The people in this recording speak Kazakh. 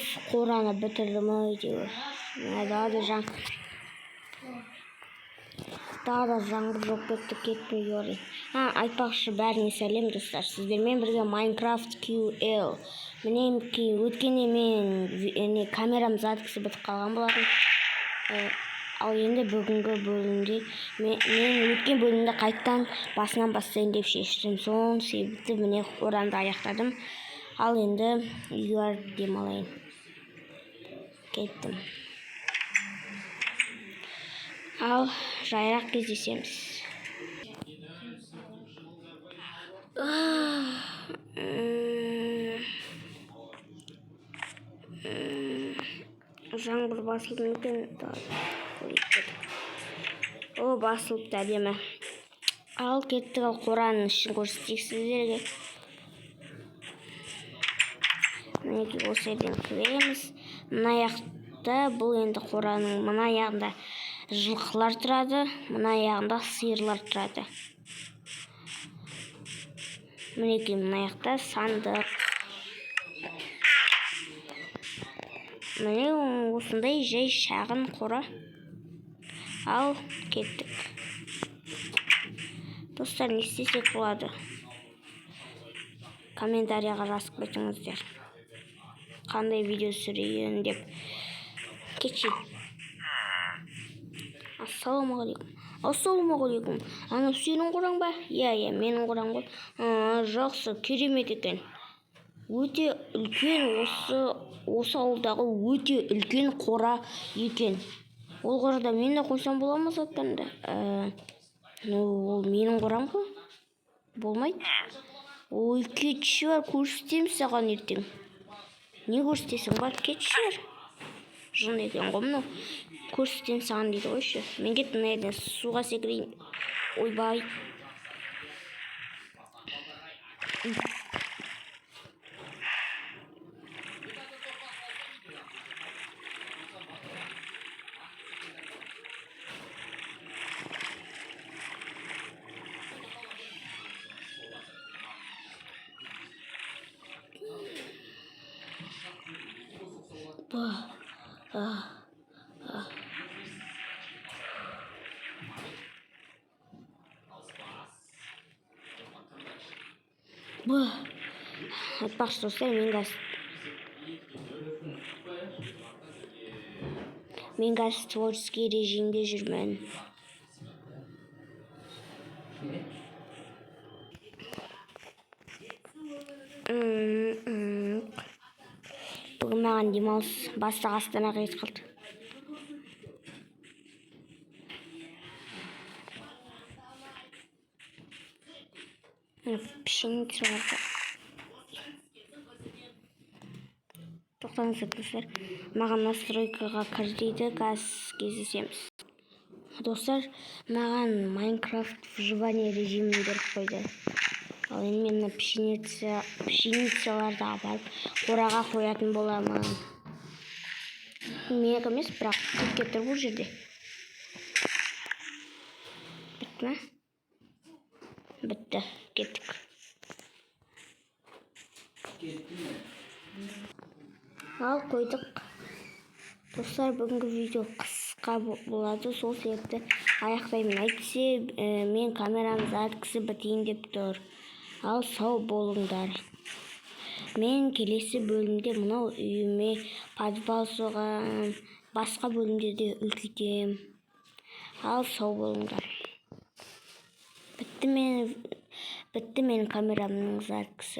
Осы қораны бітірдім ау әйтеуір. Мына далада жаңбыр жауып кетті, кеттім үйге қарай. А, айтпақшы, бәріне сәлем, достар! Сіздермен бірге Майнкрафт QL. Мінекей, өткенде мен не камерам записі бітіп қалған болатын. Ал енді бүгінгі бөлімде мен өткен бөлімді қайтадан басынан бастайын деп шештім. Сол себепті, міне, қорамды аяқтадым. Ал енді үйге барып демалайын. Кеттім. Ал жайырақ кездесеміз. Жаңбыр басылды ма екен? О, басылыпты, әдемі. Ал кеттік. Ал қораның ішін көрсетейік сіздерге. Мінекей, осы жерден кіреміз. Мына жақта, бұл енді қораның мына жағында жылқылар тұрады, мына жағында сиырлар тұрады. Мінекей, мына жақта сандық. Міне, осындай жай шағын қора. Ал кеттік. Достар, не істесек болады? Комментарияға жазып кетіңіздер, қандай видео түсірейін деп. Кетші. Ассалаумағалейкум, ассалаумағалейкум! Анау сенің қораң ба? Иә, менің қорам ғой. Жақсы, керемет екен, өте үлкен. Осы ауылдағы өте үлкен қора екен. Ол қорада мен де қойсам бола ма заттарымды? Ну, ол менің қорам ғой, болмайды. Ой, кетші, бар, көрсетемін саған ертең. Не көрсетесің? Бар, кетші, бар. Жын екен ғой мынау. Көрсетемін саған дейді ғой еще. Мен кеттім, мына жерден суға секірейін. Ойбай! Ба, а, а. Ба. Айтпақшы, достар, мен қазір творческий режимде жүрмін. Бүгін маған демалыс, бастық Астанаға кетіп қалды. Пшеницаларды. Тоқтаңыздар, достар, маған настройкаға кір дейді. Қазір кездесеміз. Достар, маған Майнкрафт выживание режимін беріп қойды. Ал енді мен мына пшеницаларды апарып қораға қоятын боламын. Менікі емес, бірақ көкке тұр бұл жерде. Бітті ме? Бітті. Кеттік. Ал қойдық. Достар, бүгінгі видео қысқа болады, сол себепті аяқтаймын. Әйтпесе мен камераның зарядкасы бітейін деп тұр. Ал сау болыңдар. Мен келесі бөлімде мынау үйіме подвал соғам, басқа бөлімдерде үлкейтем. Ал сау болыңдар. Бітті менің камерамның зарядкасы.